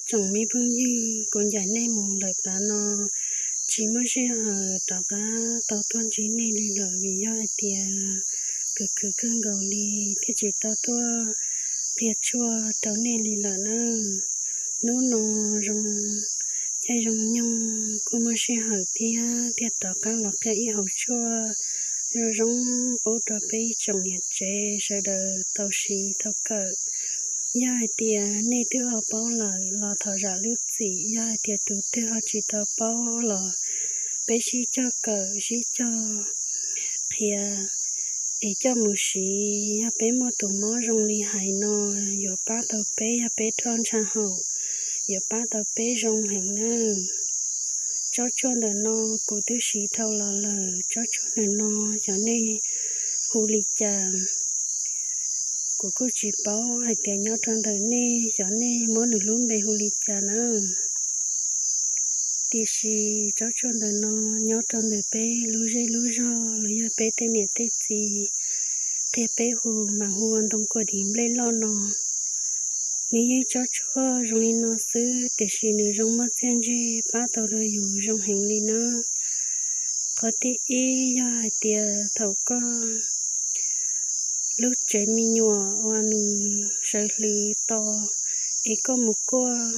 Tsoom me phooj ywg, kuv ncaim nej mus lawm tav no, tsis muaj sij hawm rov qab tau tuaj ntsib nej li lawm vim yog hais tias khwv khwv kawg nkaus li thiaj tsis tau tuaj qhia tshuaj rau nej li lawm nawb. Hnub no zoo caij zoo nyoog kuj muaj sij hawm thiab, thiaj rov qab los qhia ib hauv tshuaj zoo zoo pub rau peb ib tsoom niam tsev sawv daws tau siv tau kawm. Yog hais tias nej twb ho paub lawm los thov zam lub txim, yog hais tias tus twg ho tsis tau paub los peb sib cog kawm sib cog qhia es coj mus siv. Yog peb muaj tus mob zoo li hais no, yuav pab tau peb, yog peb roj ntsha haum, yuav pab tau peb zoo heev nawb. Tsob tshuaj ntawm no kuv twb siv dhau los lawm. Tsob tshuaj ntawm no xyov nej hu li cas, kuv kuj tsis paub hais tias nyob rau ntawm nej xyov nej muab nws lub npe hu li cas nawb. Tiam sis tsob tshuaj ntawm no nyob rau ntawm peb lub zej lub zog los yog peb tej niam tej txiv qhia peb hu mas hu ua ntoo kua dis nplej loj no. Nws yeej tsob tshuaj zoo li no xwb, tiam sis nws zoo muaj txiaj ntsig pab tau rau yus zoo heev li nawb. Qhov thib ib yog hais tias thaum koj lub tsev me nyuam uas nws sawv hlwv to es koj mus kuaj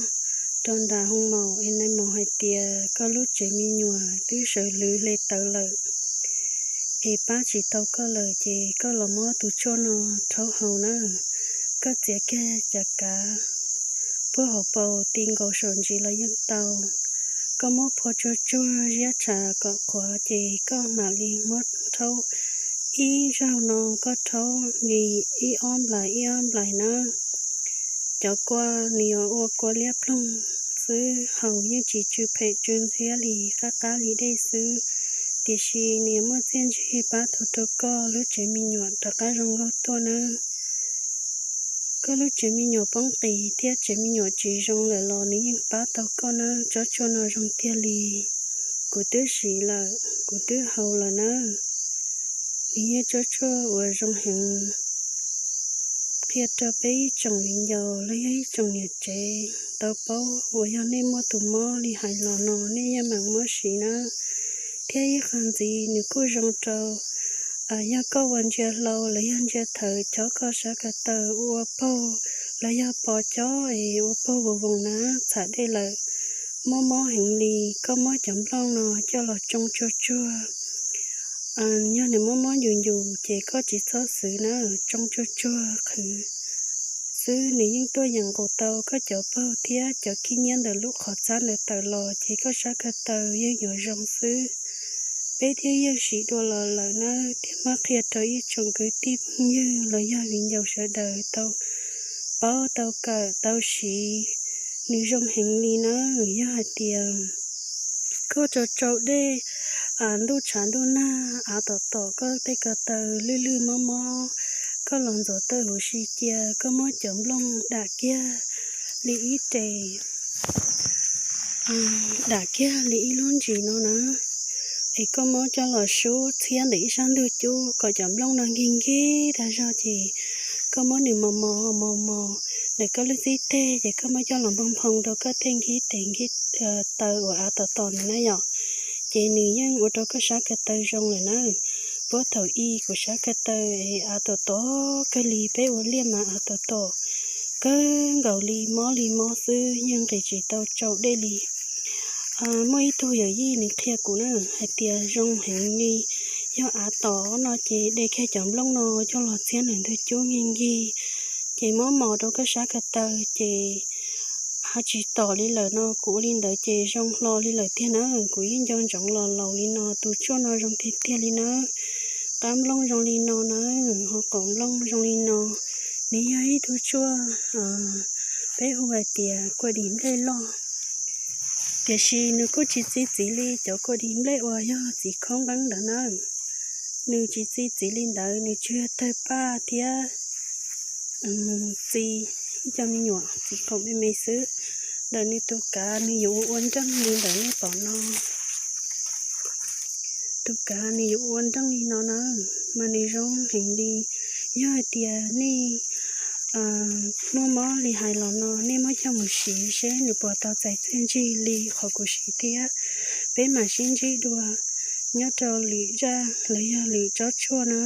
rau nram hoo maum es nais maum hais tias koj lub tsev me nyuam twb sawv hlwv hle tawv lawm es pab tsis tau koj lawm, ces koj los muab tus tshuaj no rhaub haus na. Koj txiav kiag cov kav puag hauv paus ti nkaus saum ntsis los yeej tau. Koj muab phua tsuag tsuag ziab tshav kom qhuav, ces koj mam li muab rhaub. Ib zaug no koj rhaub li ib ob nplais ib ob nplais na. Cov kua nws yuav ua kua liab ploog xwb, haus yeej tsis tsw phem tsw ntxhiab li, qab qab li dej xwb, tiam sis nws yuav muaj txiaj ntsig pab tau rau koj lub tsev me nyuam rov qab zoo nkauj tuaj nawb. Koj lub tsev me nyuam poob qis thiab tsev me nyuam tsis zoo lawm los nws yeej pab tau koj nawb. Tsob tshuaj no zoo tiag li, kuv twb siv lawm, kuv twb haus lawm nawb. Nws yeej tsob tshuaj uas zoo heev, qhia rau peb ib tsoom viv ncaus los yog ib tsoom niam tsev tau paub uas yog nej muaj tus mob li hais los no nej yeej meem muab siv nawb. Thiab ib qho ntxiv nws kuj zoo rau yog koj ua ntsia hlau los yog ntsia thawv, chob koj sab ko taw ua paug los yog pos chob es ua paug voos voos na, txham dej lawm, mob mob heev li, koj muab cov nplooj no coj los tsoo tsuag tsuag. Yog nws mob mob ncus ncus ces koj tsis txhob xwv na, tsoo tsuag tsuag qhwv xwb nws yeej tuaj yeem nqus tau koj cov paug thiab cov khib nyiab ntawm lub qhov txhab ntawd tawm los ces koj sab ko taw yeej yuav zoo xwb. Peb thiaj yeej siv dua los lawm nawb, thiaj muab qhia rau ib tsoom kwv tij phooj ywg los yog viv ncaus sawv daws tau paub tau kawm tau siv. Nws zoo heev li nawb. Yog hais tias koj tsau tsau dej ntuj tshav ntuj nag, av tom tom koj tej ko taw lwj lwj mob mob, koj los ntxuav taw huv si cia, koj muab cov nplooj dam kiag li ib res, dam kiag li ib lub ntsis no na, es koj muab coj los sub txhiab ntawm ib sab ntug cub kom cov nplooj no nkig nkig tag zog ces koj muab nws mos mos mos mos ntawm koj lub xib teg ces koj muab coj los npog nphoo rau koj tej nkig tes nkig taw uas av tom tom ntawd na yom. Ces nws yeej ua rau koj sab ko taw zoo lawm na. Puag thaum ub kuv sab ko taw es av tom tom kawg li, peb ua liaj mas av tom tom kawg nkaus li, mob li mob xwb, yeej nqis tsis tau tsau dej li. Muaj ib tug yawm yij nws qhia kuv na hais tias zoo heev li, yog av tom no ces de kiag cov nplooj no coj los txhiab ntawm ntug cub nkig nkig, ces muab mos rau koj sab ko taw ces av tsis tom li lawm no. Kuv ua li ntawd ces zoo hlo li lawm tiag na. Kuv yeej nco ntsoov los laus li no, tus tshuaj no zoo tiag tiag li na. Qab nplooj zoo li no na, ho qaum nplooj zoo li no. Nws yog ib tug tshuaj peb hu hais tias kua dis nplej loj, tiam sis nws kuj tsis txi txiv li cov kua dis nplej uas yog txiv khaub nqeeb ntawd na. Nws tsis txi txiv li ntawd, nws tsuas yog tawg paj thiab txi ib co me nyuam txiv qaum me me xwb. Ntawm nws tus kav nws yuav ua nreej li ntawm nej pom no. Tus kav nws yuav ua nreej li no na, mas nws zoo heev li. Yog hais tias nej muaj mob li hais los no nej muab coj mus siv seb nws puas tau txais txiaj ntsig li qhov kuv siv thiab. Peb mam sib ntsib dua nyob rau lwm zaj los yog lwm tsob tshuaj na.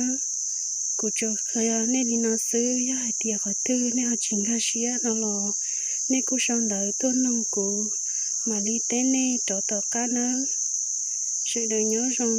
Kuv tsuas qhia nej li no xwb, yog hais tias qhov twg nej ho tsis nkag siab no los nej kuj sau ntawv tuaj noog kuv, mam li teb nej rov tom qab nawb. Sawv daws nyob zoo.